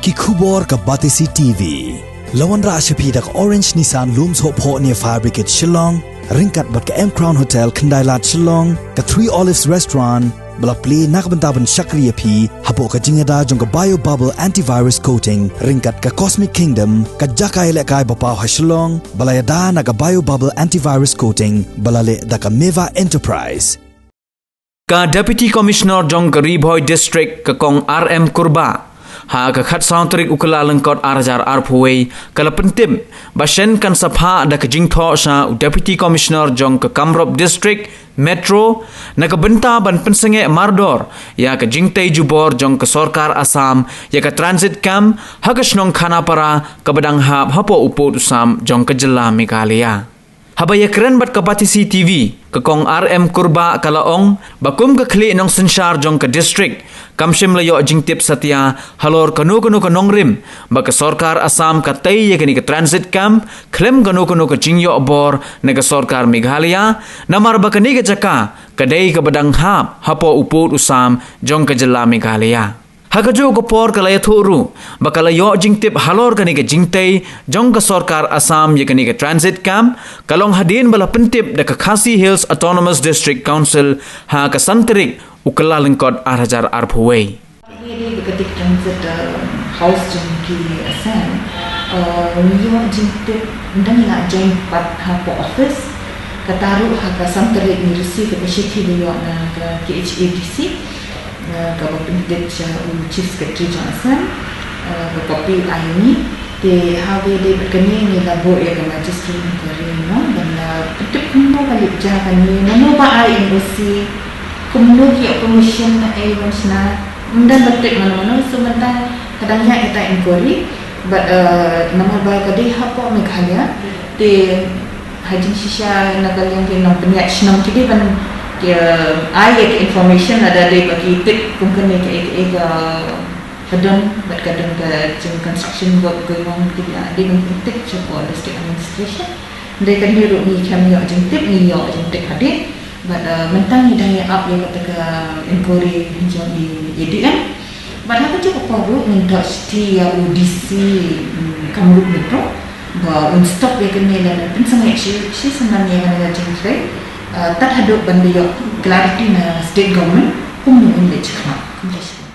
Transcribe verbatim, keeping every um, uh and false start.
Ki khubor ka Batesi TV. La wanrah sha phi da ka Orange Nissan Lum Sohphoh near Fire Brigade Shillong, ryngkat bad ka M Crown Hotel Khyndailad Shillong, ka Three Olives Restaurant, ba la plie na ka bynta ban shakri ïa phi hapoh ka jingïada jong ka Bio Bubble Antivirus Coating, ryngkat ka Cosmic Kingdom, ka jaka ïalehkai ba paw ha Shillong, ba la ïada na ka Bio Bubble Antivirus Coating, ba la leh da ka Meva Enterprise. Ka Deputy Commissioner jong ka Ri Bhoi District, ka Kong R M Kurbah, ha ka khatsaw tarik u Kyllalyngkot ar hajar arphew wei, ka la pyntip ba shen kan sa phah da ka jingthoh sha u Deputy Commissioner jong ka Kamrup District Metro, na ka bynta ban pynsangeh mardor ïa ka jingtei jubor jong ka sorkar Assam ïa ka transit camp ha ka shnong Khanapara, kaba dang hap hapoh u pud u sam jong ka jylla Meghalaya. Haba ïakren bad ka Batesi TV, ka Kong R M Kurbah ka la ong ba kum ka khlieh nongsynshar jong ka district, kam shym la ïoh jingtip satia halor kano kano ka nongrim ba ka sorkar Assam ka tei ïa kane ka transit camp khlem kano kano ka jingïoh bor na ka sorkar Meghalaya, namar ba kane ka jaka ka dei kaba dang hap hapoh u pud u sam jong ka jylla Meghalaya. Ha kajuh ka por ka la ïathuh ruh ba ka la ïoh jingtip halor kane ka jingtei jong ka sorkar Assam ïa kane ka transit camp, ka long hadien ba la pyntip da ka Khasi Hills Autonomous District Council ha ka san tarik u Kyllalyngkot ar hajar arphew wei. Ïa dei ba ka dei transit, uh, house jong ki Assam, uh, ngi ïoh jingtip, ynda ngi la join pat hapoh office, kata ruh ha ka san tarik ngi receive ka shithi ba ïoh na ka K H A D C, uh, kaba pyntip sha u Chief Secretary jong Assam, uh, ka copy u ai ïa ngi. Te haba ïadei bad kane ngi la buh ïa ka magistrate inquiry, no, ban, uh, pyntip kumno ba leit jia kane, mano ba ai N O C, kumno ki ïoh permission na ei ban shna. Ym don ba tip mano mano, so mynta ka dang ïaid kata inquiry, but, uh, namar ba ka dei hapoh Meghalaya, te ha jingshisha na ka liang ki nongpynïaid shnong ki dei ban, ki, uh, ai ïa ki information lada dei ba ki tip kum kane kaei kaei ka, ka don, bad ka don ka jing construction work going on, ki dei, uh, dei ban pyntip shapoh district administration. Dei kane ruh ngi khlem ïoh jingtip, ngi ïoh jingtip hadien. Bad, uh, mynta ngi dang ïa ap ïa kata ka inquiry jong i A D M. Bad ha kajuh ka por ruh ngin thoh shithi ïa u D C, mm, Kamrup Metro ba un stop ïa kane lane pynsangeh shi, shi snem ïa kane ka jingtrei. Uh, tad haduh ban da ïoh clarity na state government kumno un leit shakhmat. Khublei shibun.